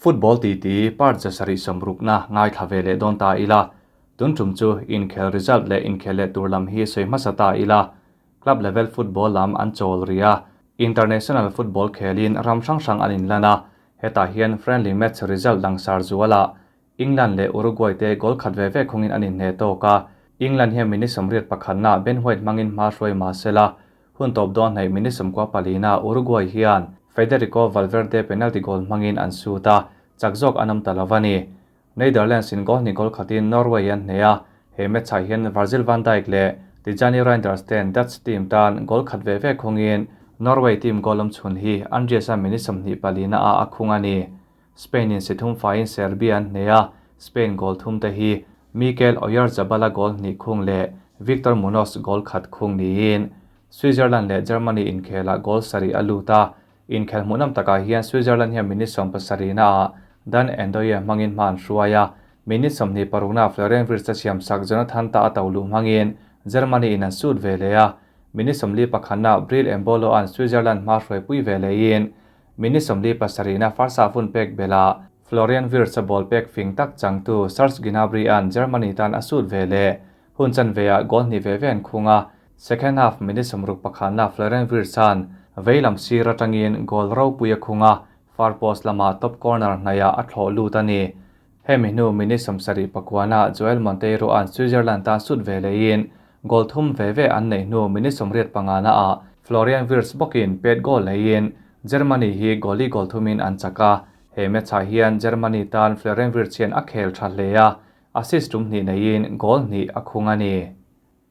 Football titi part 160 na ngaithla ve leh dawn ta ila. Tun tum chu inkhel result leh inkhel leh tur lam hi sawi hmasa ta ila. Club level football lam an chawl ria. International football khelin ram hrang hrang an inlan a. Hetah hian friendly match result langsar zuala England leh Uruguay te goal khat ve ve khungin an inhne tawk a. England hian minute 81 na Ben White hmangin hma hruai mahsela hun tawp dawn hnaih minute 94 na Uruguay hian Federico Valverde penalty goal hmangin an sut a, chak zawk an awm ta lo a ni. Netherlands in goal hnih goal khatin Norway an hneh a, he match ah hian Virgil van Dijk leh Tijjani Reijnders ten Dutch team tan goal khat ve ve khungin Norway team goal awm chhun hi Andreas a minute 24 na a a khung a ni. Spain in si thum faiin Serbia an hneh a, Spain goal thum te hi Mikel Oyarzabal goal hnih khung leh Victor Munoz goal khat khung niin Switzerland leh Germany inkhela goal 7 a lut a, inkhel hmuhnawm takah hian Switzerland hian minute 70 na ah Dan Ndoye hmangin hma an hruai a, minute 26 na Florian Wirtz a siam sak Jonathan Tah a to luh hmangin Germany in an sut ve leh a, minute 41 na Breel Embolo an Switzerland hma hruai pui ve lehin minute 47 na first half hun pek bela Florian Wirtz a ball pek fing tak changtu Serge Gnabry an Germany tan a sut ve leh hun chan veah goal hnih ve ve an khung a, second half minute 61 na Florian Wirtz an veilam sir atangin goal ropui a khung a, far post lama top corner hnaia a thlawh lut a ni. Hemi hnu minute 79 na Joel Monteiro an Switzerland tan sut ve lehin goal thum ve ve an nei hnu minute 85 na ah Florian Wirtz bawkin pet goal leiin Germany hi goali goal thumin an chaka. He match ah hian Germany tan Florian Wirtz hian a khel tha hle a, assist tum hnih neiin goal hnih a khung a ni.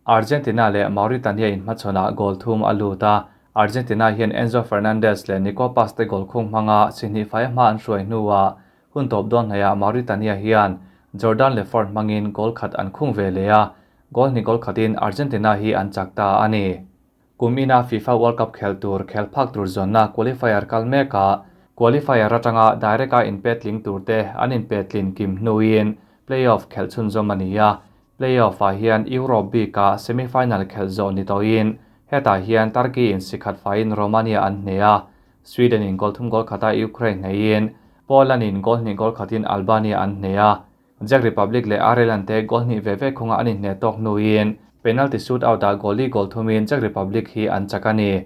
Argentina leh Mauritania in hmachhawnah goal thum a lut a, Argentina hian Enzo Fernandez leh Nico Paz te goal khung hmanga si hnih fai hma an hruai hnuah hun tawp dawn hnaihah Mauritania hian Jordan Lefort hmangin goal khat an khung ve leh a, goal hnih goal khatin Argentina hi an chak ta a ni. Kum ina FIFA World Cup khel tur khel phak tur zawnna qualifier kal mek a, qualifier atanga direct a inpetling tur te an inpetlin kim hnuin playoff khel chhunzawm a ni a. Playoff ah hian Europe bika semifinal khel zawh ni tawhin hetah hian Turkey in sikhat faiin Romania an hne a, Sweden in goal thum goal khata Ukraine hneiin Poland in goal hnih goal khatin Albania an hne a, Czech Republic leh Ireland te goal hnih ve ve khunga an inhne tawk hnuin penalty shootout ah goali goal thumin Czech Republic hi an chak a ni.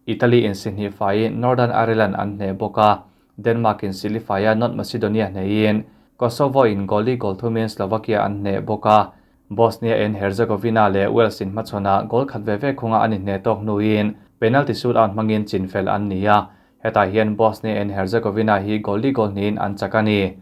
Italy in si hnih faiin Northern Ireland an hne bawk a, Denmark in sili faia North Macedonia hneiin Kosovo in goali goal thumin Slovakia an hne bawk a, Bosnia and Herzegovina leh Wales in hmachhawnah goal khat ve ve khunga an inhne tawk hnuin penalty shootout hmangin chinfel an ni a, hetah hian Bosnia and Herzegovina hi goali goal hnihin an chak a ni.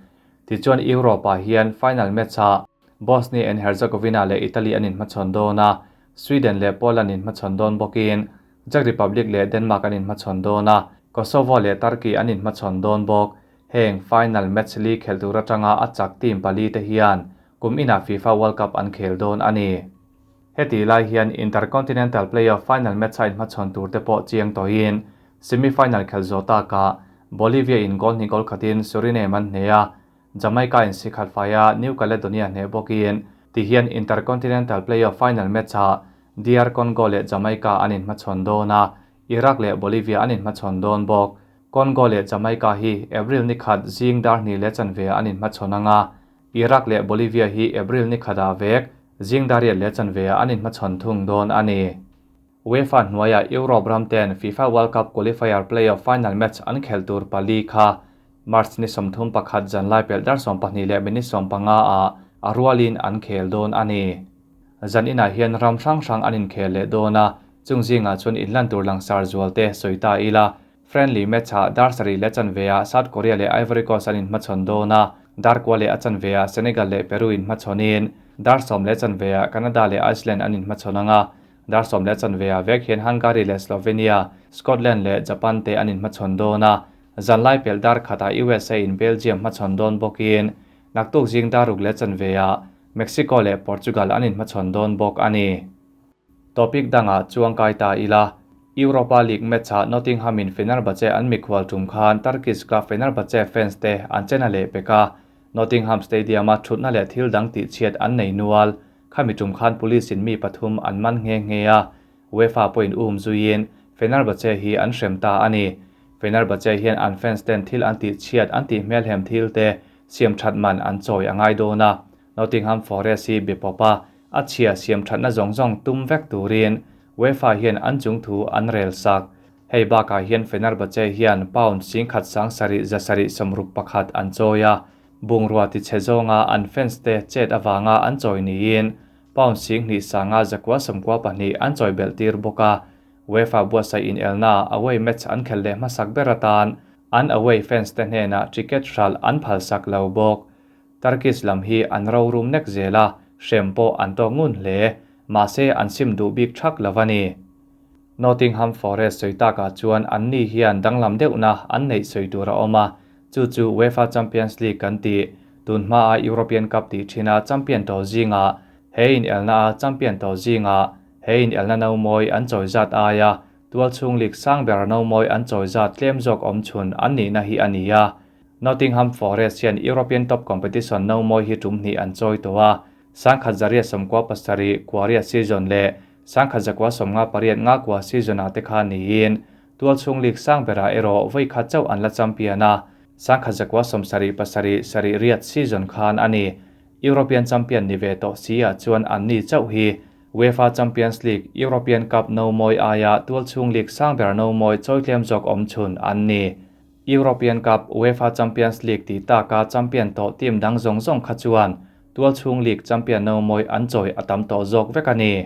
Tichuan Europe ah hian final match ah Bosnia and Herzegovina leh Italy an inhmachhawn dawn a, Sweden leh Poland inhmachhawn dawn bawkin Czech Republic leh Denmark an inhmachhawn dawn a, Kosovo leh Turkey an inhmachhawn dawn bawk. Heng final match li khel tur atanga a chak team pali te hian kum inah FIFA World Cup an khel dawn a ni. Heti lai hian Intercontinental Playoff final match a inhmachhawn tur te pawh chiang tawhin semi-final khel zawh takah Bolivia in goal hnih goal khatin Suriname an hne a, Jamaica in si khat faia New Caledonia hne bawkin ti hian Intercontinental Playoff final match ah DR Congo leh Jamaica an inhmachhawn dawn a, Iraq leh Bolivia an inhmachhawn dawn bawk. Congo leh Jamaica hi April ni khat zing dar hnih leh chanve an inhmachhawn anga, Iraq leh Bolivia hi April ni khatah vek zing dar riat leh chanve an inhmachhawn thung dawn a ni. UEFA hnuaia Europe ram ten FIFA World Cup qualifier playoff final match an khel tur pali kha March ni 31 zan lai pel dar 12 leh minute 15 a a rualin an khel dawn a ni. Zan inah hian ram hrang hrang an inkhel leh dawn a, chung zingah chuan inlan tur langsar zual te sawi ta ila. Friendly match ah dar sarih leh chanve ah South Korea leh Ivory Coast an inhmachhawn dawn a, dar kua leh a chanve ah Senegal leh Peru inhmachhawnin dar 10 leh chanve ah Canada leh Iceland an inhmachhawn anga, dar 10 leh chanve ah vek hian Hungary leh Slovenia, Scotland leh Japan te an inhmachhawn dawn a, zan lai pel dar khatah USA in Belgium hmachhawn dawn bawkin naktuk zing dar ruk leh chanve ah Mexico leh Portugal an inhmachhawn dawn bawk a ni. Topic dangah chuang kai ta ila. Europa League match ah Nottingham in Fenerbahce an mikhual tum khan Turkish club Fenerbahce fans te an chena leh peka. Nottingham Stadium a thutna leh thil dang tih chhiat an nei nual. Khami tum khan police in mi pathum an man nge nge a. UEFA pawhin um zuiin Fenerbahce hi an hrem ta a ni. Fenerbahce hian an fans ten thil an tih chhiat an tih hmelhem thil te siam that man an chawi a ngai dawn a. Nottingham Forest hi be pawp a, a chhia siam thatna zawng zawng tum vek turin UEFA hian an chung thu an rel sak. Hei bakah hian Fenerbahce hian pound 10,000 761 an chawi a, bungrua tichhe zawnga an fans te chet avanga an chawi niin pound 2,592 an chawi belh tir bawk a. UEFA buatsaih inelna away match an khel leh hmasak ber atan an away fans te hnenah ticket hralh an phalsak lo bawk. Turkish lam hi an ro rum nek zel a, hrem pawh an tawk ngun hle, mahse an sim duh bik thak lo a ni. Nottingham Forest sawi takah chuan anni hian danglam deuhna an neih sawi tur a awm a, chu chu UEFA Champions League kan tih, tun hmaa European Cup tih thina champion tawh zingah he inelna a champion tawh zingah he inelna no mawi an chawi zat aia tualchhung league sang ber no mawi an chawi zat tlem zawk awm chhun an nihna hi a ni a. Nottingham Forest hian European top competition no mawi hi tum hnih an chawi tawh a, 1997 kuaria season leh 1998 nga kua season ah te kha niin tualchhung league sang berah erawh vawi khat chauh an la champion a, 1977 riat season khan a ni. European champion ni ve tawh si ah chuan an ni chauh hi UEFA Champions League, European Cup no mawi aia tualchhung league sang ber no mawi chawi tlem zawk awm chhun an ni. European Cup, UEFA Champions League tih taka champion tawh team dang zawng zawng kha chuan tualchhung league champion no mawi an chawi a tam tawh zawk vek a ni.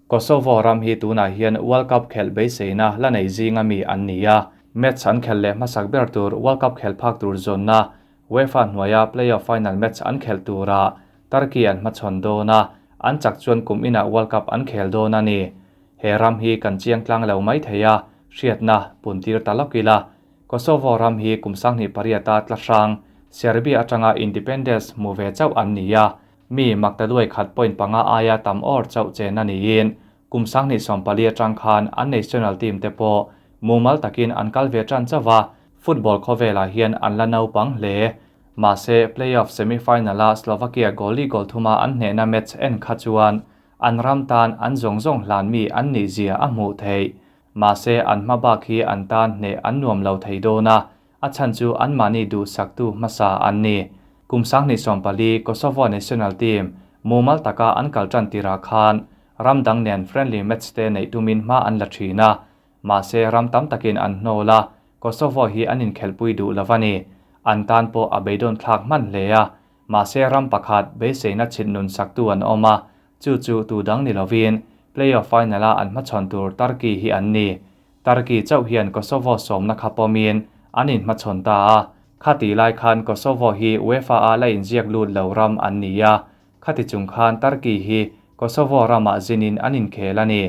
Kosovo ram hi tunah hian World Cup khelh beiseina la nei zinga mi an ni a, match an khelh leh hmasak ber tur World Cup khelh phak tur zawnna UEFA hnuaia playoff final match an khelh turah Turkey an hmachhawn dawn a, an chak chuan kum inah World Cup an khel dawn a ni. He ram hi kan chiang tlang lo mai thei a, hriatna puntir ta lawk ila. Kosovo ram hi kum 2008 a tla hrang, Serbia atanga independence hmu ve chauh an ni a, mi maktaduai khat point panga aia tam awr chauh chen a niin kum 2014 atang khan an national team te pawh mumal takin an kal ve tan chauh a, football khawvelah hian an la naupang hle. Mahse playoff semi-final a Slovakia goalie goal thuma an hnehna match en kha chuan an ram tan an zawng zawng hlan mi an nih zia a hmuh theih. Mahse an hma bak hi an tan hneh an nuam lo thei dawn a, a chhan chu an mahni duh saktu hmasa an ni. Kum 2014 Kosovo national team mumal taka an kal tan tirah khan ram dang nen friendly match te neih tumin hma an la thin a, mahse ram tam takin an hnawl a, Kosovo hi an inkhelhpui duh lo a ni. An tan pawh a beidawn thlak hman hle a, mahse ram pakhat beiseina chhit nun saktu an awm a, chu chu tu dang ni lovin playoff final a an hmachhawn tur Turkey hi an ni. Turkey chauh hian Kosovo sawmna kha pawmin an inhmachhawn ta a, khati lai khan Kosovo hi UEFA a la inziak lut lo ram an ni a, khati chung khan Turkey hi Kosovo ramah zinin an inkhel a ni.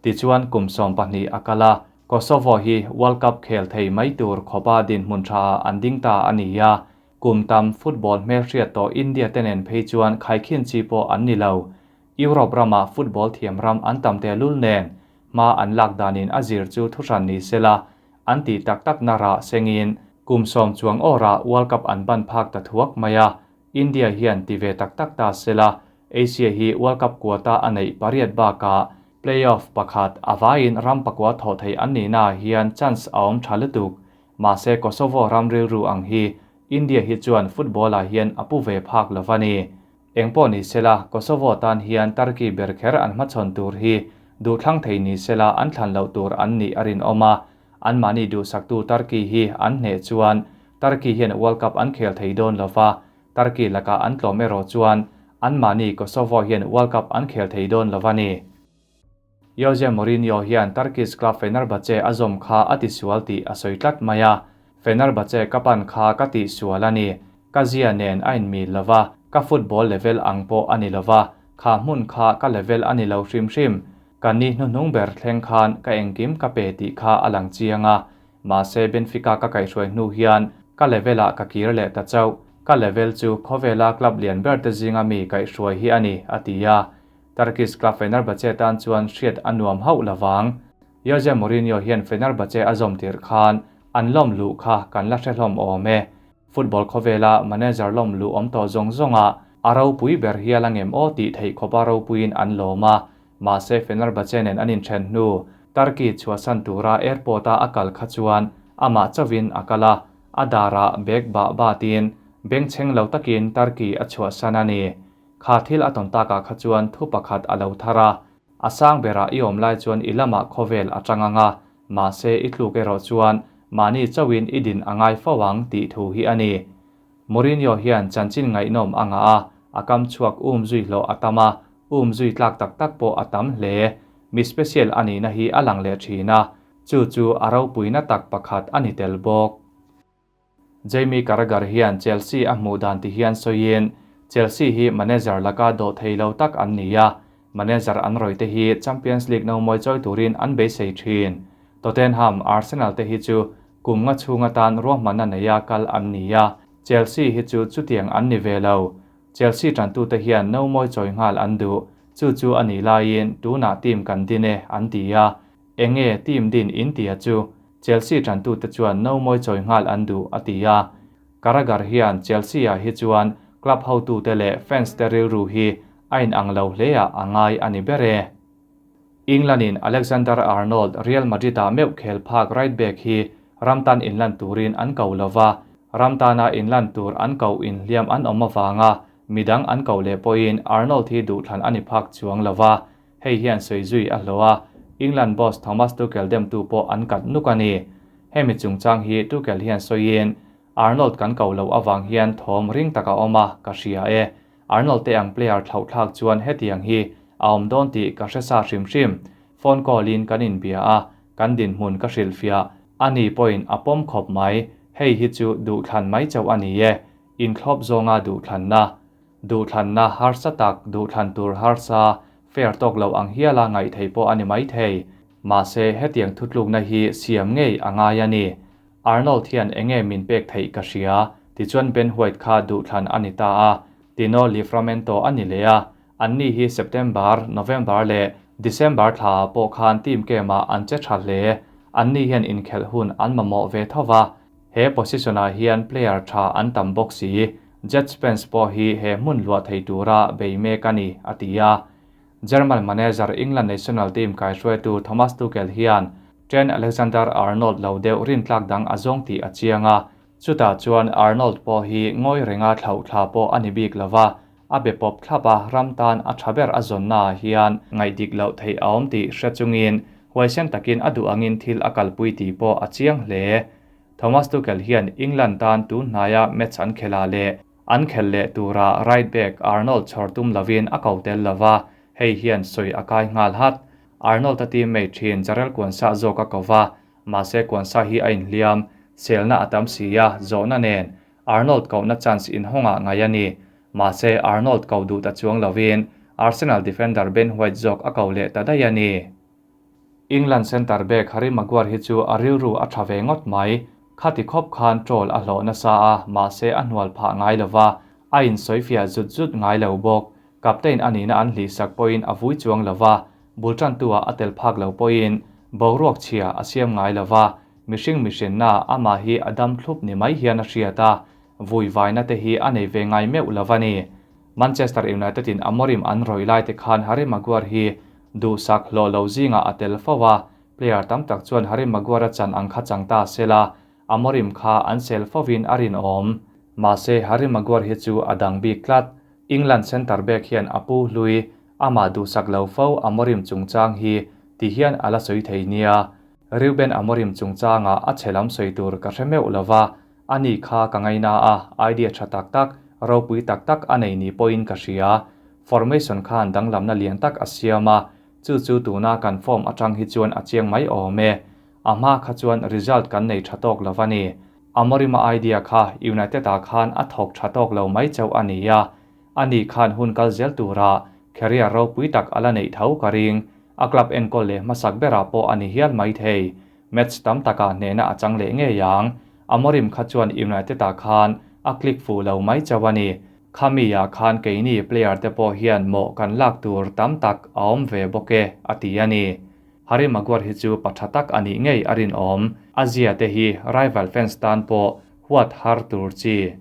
Tichuan kum 12 a kal a, Kosovo hi World Cup khel thei mai tur khopa din hmun tha an ding ta a ni a, kum tam football hmel hriat tawh India te nen phei chuan khaikhin chi pawh an ni lo. Europe rama football thiam ram an tam te lul nen ma an lak danin a zir chu thuhran ni sela an ti tak tak na ra sengin kum sawm chuang awra World Cup an ban phak ta thuak mai a, India hian ti ve tak tak ta sela Asia hi World Cup quota a neih pariat baka playoff pakhat awain ram pakua thaw thei an ni na hian chance a awm tha lutuk. Mahse Kosovo ram rilru ang hi India hi chuan football ah hian a pu ve phak lo a ni. Engpawh ni sela Kosovo tan hian Turkey ber kher an hmachhawn tur hi duh thlang thei ni sela an thlan loh tur an nih a rin awm a, an mahni duh saktu Turkey hi an hneh chuan Turkey hian World Cup an khel thei dawn lo va, Turkey laka an tlawm erawh chuan an mahni Kosovo hian World Cup an khel thei dawn lo a ni. Jose Mourinho hian Turkish club Fenerbahce a zawm kha a ti sual tih a sawi tlat mai a, Fenerbahce ka pan kha ka ti sual a ni, ka zia nen a inmil lo va, ka football level ang pawh a ni lo va, kha hmun kha ka level a ni lo hrim hrim, ka ni hnuhnung ber thleng khan ka engkim ka pe tih kha a lang chiang a, mahse Benfica ka kaihhruai hnu hian ka level ah ka kir leh ta chauh, ka level chu khawvela club lian ber te zinga mi kaihhruai hi a ni, a ti a. Turkish club Fenerbahce tan chuan hriat a nuam hauh lovang. Jose Mourinho hian Fenerbahce a zawm tir khan an lawm luh kha kan la hre hlawm awm e. Football khawvela manager lawm luh awm tawh zawng zawnga a ropui ber hial a ngem aw tih theih khawpa ropuiin an lawm a, mahse Fenerbahce nen an inthen hnu Turkey chhuahsan tura airport a a kal kha chuan Amah chauhin a kal a, a darah bag bah batin bengchheng lo takin Turkey a chhuahsan a ni. Kha thil a tawn takah kha chuan thu pakhat a lo thar a, A sang berah i awm lai chuan i lamah khawvel a tang ang a, mahse i tluk erawh chuan mahni chauhin i din a ngai fo ang tih thu hi a ni. Mourinho hian chanchin ngaihnawm a ngah a, a kam chhuak um zui hlawh a tam a, um zui tlak tak tak pawh a tam hle. Mi special a nihna hi a lang leh thin a, chu chu a ropuina tak pakhat a ni tel bawk. Jamie Carragher hian Chelsea a hmuh dan ti hian sawiin, Chelsea hi manager laka dawh thei lo tak an ni a, manager an rawih te hi Champions League nomawi chawi turin an beisei thin. Tottenham, Arsenal te hi chu kum nga chhung atan ruahmanna neia kal an ni a, Chelsea hi chu chutiang an ni ve lo. Chelsea tantute hian nomawi chawi nghal an duh, chu chu a nih laiin tunah team kan din e an ti a, Enge team din in tia chu Chelsea tantute chuan no mawi chawi nghal an duh a ti a. Carragher hian Chelsea ah hi chuan club hotute leh fans te rilru hi a in ang lo hle ah a ngai a ni ber e. England in Alexander Arnold Real Madrid ah meuh khel phak right back hi ram tan inlan turin an ko lova, ram tana inlan tur an koh inhliam an awm avanga midang an koh leh pawhin Arnold hi duhthlan a ni phak chuang lova. Hei hian sawi zui a hlawh a, England boss Thomas Tuchel demtu pawh an kat nuk a ni. Hemi chungchang hi Tuchel hian sawiin, Arnold kan ko loh avang hian thawm ring tak a awm a, ka hria e. Arnold te ang player thlauhthlak chuan hetiang hi a awm dawn tih ka hre sa hrim hrim. Phone call in kan inbia a, kan dinhmun ka hrilhfiah. Ani pawhin a pawm khawp mai. Hei hi chu duhthlan mai chauh a ni e. Inthlawp zawnga duhthlanna. Duhthlanna harsa tak, duhthlan tur harsa, fair tawk lo ang hiala ngaih thei pawh a ni maithei. Mahse, hetiang thutlukna hi siam ngei a ngai a ni. Arnold hian enge min pek theih ka hria, tichuan Ben White kha duhthlan a ni ta a, Tino Livramento a ni leh a. Anni hi September, November leh December thlaah pawh khan team game-ah an che tha hle. Anni hian inkhelh hun an mamawh ve tho va. He position-ah hian player tha an tam bawk si. Djed Spence pawh hi he hmun luah thei tura bei mek a ni, a ti a. German manager England national team kaihruaitu Thomas Tuchel hian Trent Alexander-Arnold lo deuh rintlak dang a zawng tih a chiang a, chutah chuan Arnold pawh hi ngawi renga thlauh thla pawh a ni bik lo va, a be pawp thlap a, ram tan a tha ber a zawnnaah hian ngaihdik loh theih a awm tih hre chungin huaisen takin a duh angin thil a kalpui tih pawh a chiang hle. Thomas Tuchel hian England tan tun hnaia match an khelh leh an khelh leh tura right back Arnold chhawr tum lovin a ko tel lova, hei hian sawi a kai nghal hat. Arnold-a teammate thin Jarell Quansah zawk a ko va, mahse Quansah hi a inhliam, selna a tam si a, zawhna nen Arnold kohna chance inhawngah ngaih a ni. Mahse Arnold ko duh ta chuang lovin Arsenal defender Ben White zawk a ko leh ta daih a ni. England centre back Harry Maguire hi chu a rilru a tha ve ngawt mai. Khati khawp khan troll a hlawh nasa a, mahse a hnual phah ngai lova, a insawifiah zut zut ngai lo bawk. Captain a nihna an hlihsak pawhin a vui chuang lova, bul tantu-ah a tel phak lo pawhin boruak chhia a siam ngai lova, mihring mihrinna amah hi a dam thlup ni mai hian a hriat a, vui vaina te hi a nei ve ngai meuh lova ni. Manchester United in Amorim an rawih lai te khan Harry Maguire hi duhsak hlawh lo zingah a tel fo a, player tam tak chuan Harry Maguire a chan ang kha chang ta sela, Amorim kha an sel fovin a rinawm. Mahse Harry Maguire hi chu a dang bik tlat. England centre back hian a pu hlui, amah duhsak lo fo Amorim chungchang hi ti hian a la sawi thei nia. Reuben Amorim chungchangah a chhe lam sawi tur ka hre meuh lova, ani kha ka ngaina a, idea tha tak tak, ropui tak tak a nei ni pawhin ka hria. Formation khan danglamna lian tak a siam a, chu chu tuna kan form atang hi chuan a chiang mai awm e. A hma kha chuan result kan nei tha tawk lo a ni. Amorim-a idea kha United-ah khan a thawk tha tawk lo mai chauh a ni a, ani khan hun kal zel tura career ropui tak a la neih tho ka ring. A club enkawl leh hmasak berah pawh a ni hial mai thei. Match tam takah hnehna a chang leh ngei ang. Amorim kha chuan United-ah khan a click fuh lo mai chauh a ni. Khami-ah khan keini player te pawh hian mawh kan lak tur tam tak a awm ve bawk e, a ti a ni. Harry Maguire hi chu pa tha tak a nih ngei a rinawm. A zia te hi rival fans tan pawh huat har tur chi.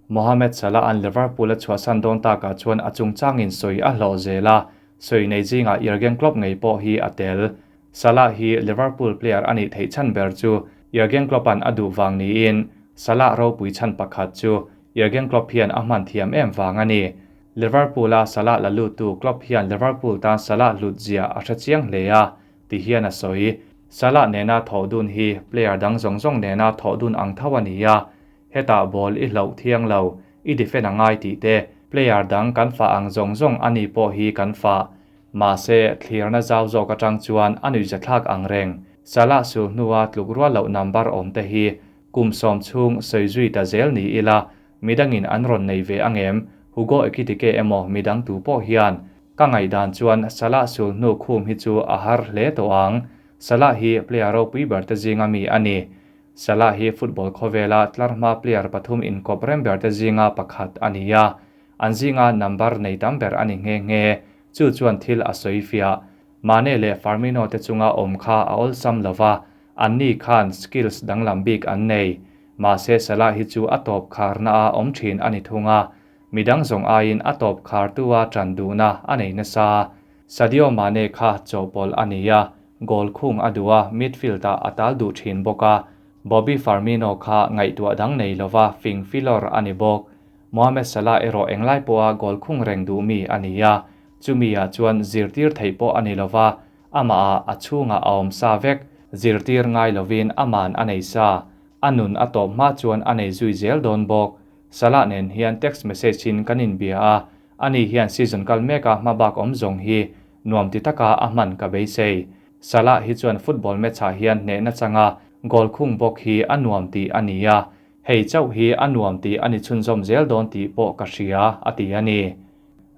Mohamed Salah an Liverpool a chhuahsan dawn takah chuan a chungchangin sawi a hlawh zel a, sawi nei zingah Jurgen Klopp ngei pawh hi a tel. Salah hi Liverpool player a nih theih chhan ber chu Jurgen Klopp-a'n a duh vang niin Salah ropui chhan pakhat chu Jurgen Klopp hian a hman thiam em vang a ni. Liverpool-a Salah la luttu Klopp hian Liverpool tan Salah hlut zia a hre chiang hle a, ti hian a sawi. Salah nena thawh dun hi player dang zawng zawng nena thawh dun ang tho a ni a, hetah ball i hlauh thiang lo, i defend a ngai tih te, player dang kan fah ang zawng zawng a ni pawh hi kan fah. Mahse, thlirna zau zawk atang chuan a nuihzathlak ang reng. Salah sul hnua tluk rual loh number awm te hi kum sawm chhung sawi zui ta zel ni ila, midangin an rawn nei ve angem? Hugo Ekitike emaw midang tu pawh hian ka ngaihdan chuan Salah sul hnu khum hi chu a har hle tawh ang. Salah hi player ropui ber te zinga mi a ni. Salah hi football khawvela tlarhma player pathum inkawp rem ber te zinga pakhat a ni a, an zinga number nei tam ber a ni nghe nghe. Chu chuan thil a sawi fiah. Mane leh Firmino te chunga awm kha a awlsam lo va, anni khan skills danglam bik an nei. Mahse Salah hi chu a tawp kharna a awm thin a ni thung a, midang zawng aiin a tawp khartu a tan duhna a nei nasa. Sadio Mane kha chawhpawlh a ni a, goal khung a duh a, midfield ah a tal duh thin bawk a. Bobby Firmino kha ngaihtuah dang nei lova fing filawr a ni bawk. Mohamed Salah erawh englai pawha goal khung reng duh mi a ni a, chumi ah chuan zirtir theih pawh a ni lova, amah ah a chhungah a awm sa vek, zirtir ngai lovin aman a nei sa, a nun a tawp hma chuan a nei zui zel dawn bawk. Salah nen hian text message in kan inbia a, ani hian season kal meka hmabak awm zawng hi nuam ti taka a hman ka beisei. Salah hi chuan football match ah hian hnehna changa goal khung bawk hi a nuam tih a ni a, Hei chauh hi a nuam tih a ni chhunzawm zel dawn tih pawh ka hria, a ti a ni.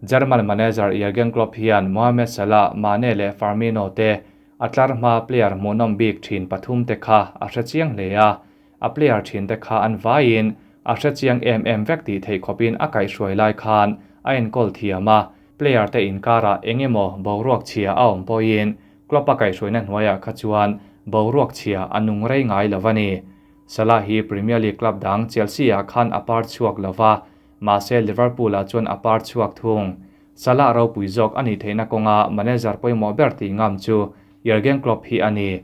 German manager Jurgen Klopp hian Mohamed Salah, Mane leh Firmino te a tlar hma player hmuhnawm bik thin pathum te kha a hre chiang hle a, a player thin te kha an vaiin a hre chiang em em vek tih theih khawpin a kaihhruai lai khan a enkawl thiam a, player te inkarah eng emaw boruak chhia a awm pawhin Klopp a kaihhruaina hnuaiah kha chuan boruak chhia a nung rei ngai lo a ni. Salah hi Premier League club dang Chelsea-ah khan a par chhuak lo va, mahse Liverpool-ah chuan a par chhuak thung. Salah ropui zawk a nih theihna kawnga manager pawimawh ber tih ngam chu Jurgen Klopp hi a ni.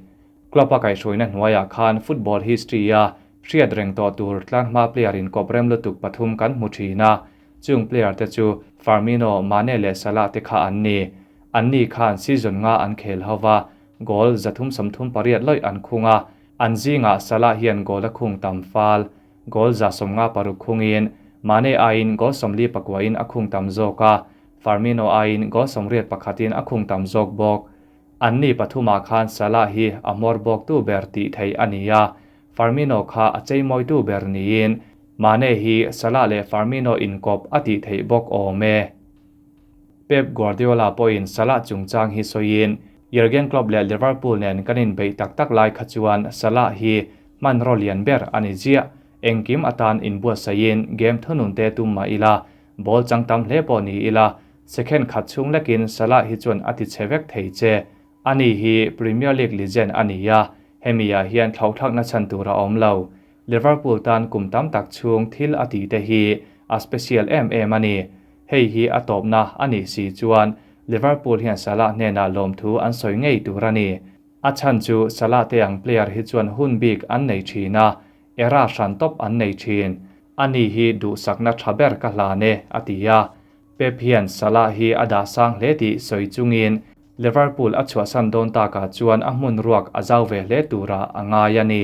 Klopp-a kaihhruaina hnuaiah khan football history-a hriat reng tawh tur tlanghma player inkawp rem lutuk pathum kan hmu thin a, chung player te chu Firmino, Mane leh Salah te kha an ni. Anni khan season nga an khel ho va, goal 338 lawih an khung a, An zingah Salah hian goal a khung tam fal, goal 56 khungin, Mane aiin goal 49 in a khung tam zawk a, Firmino aiin goal 81 in a khung tam zawk bawk. Anni pathumah khan Salah hi a hmawr bawktu ber tih theih a ni a, Firmino kha a cheimawitu ber niin Mane hi Salah leh Firmino inkawp a tih theih bawk awm e. Pep Guardiola pawhin Salah chungchang hi sawiin, Jurgen Klopp leh Liverpool nen kan inbeih tak tak lai kha chuan Salah hi hmanraw lian ber a ni ziah. Engkim atan inbuatsaihin game thunun te tum mah ila, ball chang tam hle pawh ni ila, second khat chhung lekin Salah hi chuan a ti chhe vek thei che. Ani hi Premier League legend a ni a, hemi ah hian thlauhthlakna chhan tur a awm lo. Liverpool tan kum tam tak chhung thil a tih te hi a special em em a ni. Hei hi a tawpna a nih si chuan Liverpool hian Salah hnenah lawmthu an sawi ngei tur a ni. A chhan chu Salah te ang player hi chuan hun bik an nei thin a, era hran tawp an nei thin. Ani hi duhsakna tha ber ka hlan e, a ti a. Pep hian Salah hi a dah sang hle tih sawi chungin Liverpool a chhuahsan dawn takah chuan a hmun ruak a zau ve hle turah a ngai a ni.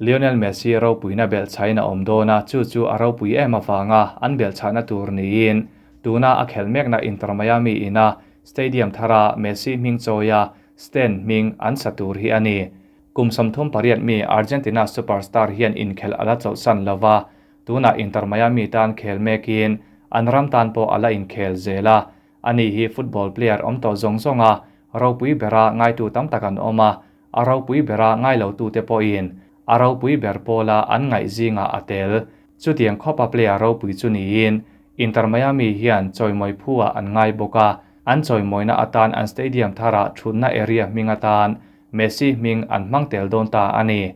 Lionel Messi ropuina belhchhain a awm dawn a, chu chu a ropui em avanga an belhchhahna tur niin tuna a khelh mekna Inter Miami ina stadium thara Messi hming chawia stand hming an sa tur hi a ni. Kum 38 mi Argentina superstar hian inkhelh a la chawlhsan lo va, tunah Inter Miami tan khel mekin an ram tan pawh a la inkhel zel a. Ani hi football player awm tawh zawng zawng a, ropui bera ngaitu tam tak an awm a, a ropui bera ngai lotute pawhin a ropui ber pawla an ngaih zingah a tel. Chutiang khawpa player ropui chu niin Inter Miami hian chawimawi phuah an ngai bawk a, an chawimawina atan an stadium tharah thutna area hming atan Messi hming an hmang tel dawn ta a ni.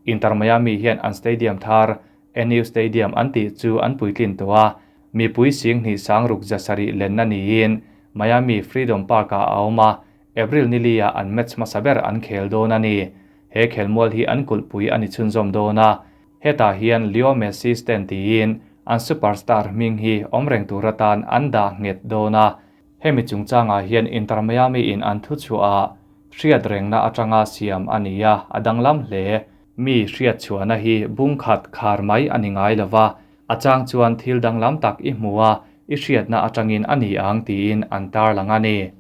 Inter Miami hian an stadium thar NU Stadium an tih chu an puitlin tawh a, mipui sing hnih sang ruk za sarih lenna niin Miami Freedom Park-ah a awm a, April ni li-ah an match hmasa ber an khel dawn a ni. He khelmual hi an kulhpui a ni chhunzawm dawn a, hetah hian Leo Messi stand tiin an superstar hming hi awm reng tur atan an dah nghet dawn a. Hemi chungchangah hian Inter Miami in an thuchhuah ah hriat rengna atanga siam a ni a, a danglam hle. Mi hriat chhuahna hi bung khat khar mai a ni ngai lo va, a chang chuan thil danglam tak i hmu a, i hriatna atangin a ni ang tiin an tarlang a ni.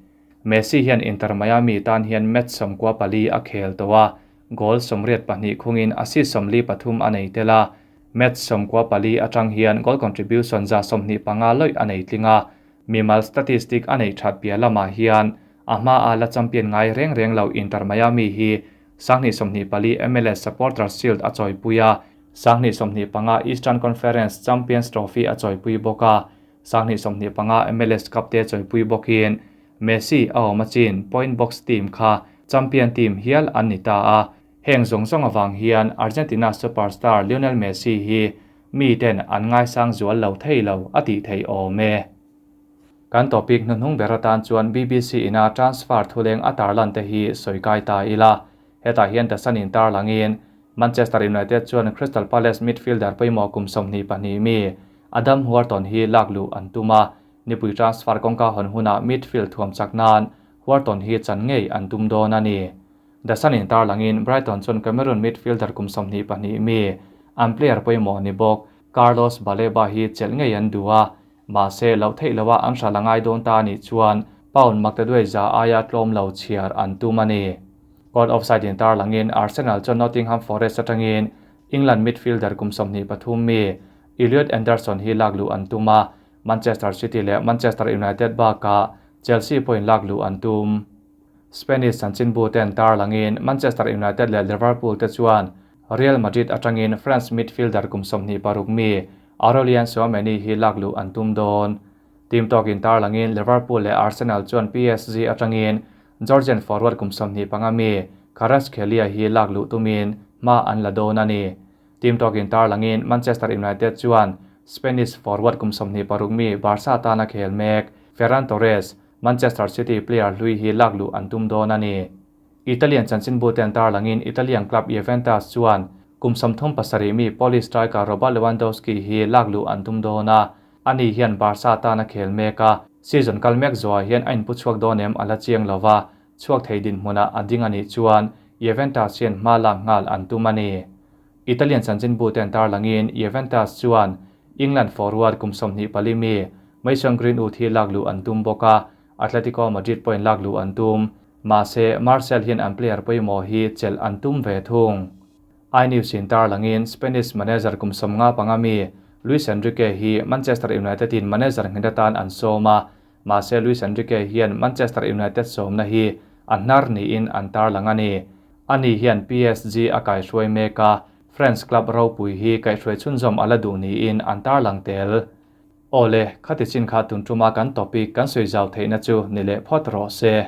Messi hian Inter Miami tan hian match 94 a khel tawh a, goal 82 khungin assist 43 a nei tel a, match 94 atang hian goal contribution 125 lawih a nei tling a, mimal statistic a nei that piah lamah hian a hma a la champion ngai reng reng lo Inter Miami hi 2024 MLS Supporters Shield a chawipui a, 2025 Eastern Conference Champions Trophy a chawipui bawk a, 2025 MLS Cup te chawipui bawkin Messi a awm a chin point box team kha champion team hial an ni ta a, heng zawng zawng awang hian Argentina superstar Lionel Messi hi mi ten an ngai sang zual lo thei lo a ti thei awm e. Kan topic hnuhnung ber atan chuan BBC ina transfer thuleng a tarlan te hi sawikai ta ila. Hetah hian The Sun in tarlangin Manchester United chuan Crystal Palace midfielder pawimawh kum 22 mi Adam Wharton hi lakluh an tum a, nipui transfer kawngka hawn hunah midfield thuam chak nan Wharton hi chan ngei an tum dawn a ni. The Sun in tarlangin Brighton chuan Cameroon midfielder kum 22 mi an player pawimawh ni bawk Carlos Baleba hi chelh ngei an du a, mahse lo theih lowa an hral angai dawn ta ni chuan pound maktaduai za aia tlawm lo chhiar an tum a ni. Goal offside in tarlangin Arsenal chuan Nottingham Forest atangin England midfielder kum 23 mi Elliot Anderson hi lakluh an tum a, Manchester City leh Manchester United bakah Chelsea point lakluh an tum. Spanish chanchinbu ten tarlangin Manchester United leh Liverpool te chuan Real Madrid atangin France midfielder kum 26 mi Aurelien Tchouameni hi lakluh an tum dawn. Team talk in tarlangin Liverpool leh Arsenal chuan PSG atangin Georgian forward kum 25 mi Kvaratskhelia hi lakluh tumin ma an la dawn a ni. Team talk in tarlangin Manchester United chuan Spanish forward kum 26 mi Barca tana khel mek Ferran Torres Manchester City player hlui hi lakluh an tum dawn a ni. Italian chanchinbu ten tarlangin Italian club Juventus chuan kum 37 mi Polish striker Robert Lewandowski hi lakluh an tum dawn a, ani hian Barca tana khel mek a, season kal mek zuwa hian a inpu chhuak dawn em ala chiang lova, chhuak thei din hmuna a ding ani chuan Juventus hian hma lak nghal an tum a ni. Italian chanchinbu ten tarlangin Juventus chuan England forward kum 24 mi Mason Greenwood hi lakluh an tum bawk a, Atletico Madrid point lakluh an tum, mahse Marcel hian an player pawimawh hi chelh an tum ve thung. iNews in tarlangin Spanish manager kum 55 mi Luis Enrique hi Manchester United in manager nghet atan an sawm a, mahse Luis Enrique hian Manchester United sawmna hi a hnar niin an tarlang a ni. Ani hian PSG a kaihruai mek a, French club ropui hi kaihruai chhunzawm ala duh niin an tarlang tel. Awle, khati chin kha tun tuma kan topic kan sawi zau theihna chu ni leh phawt rawh se.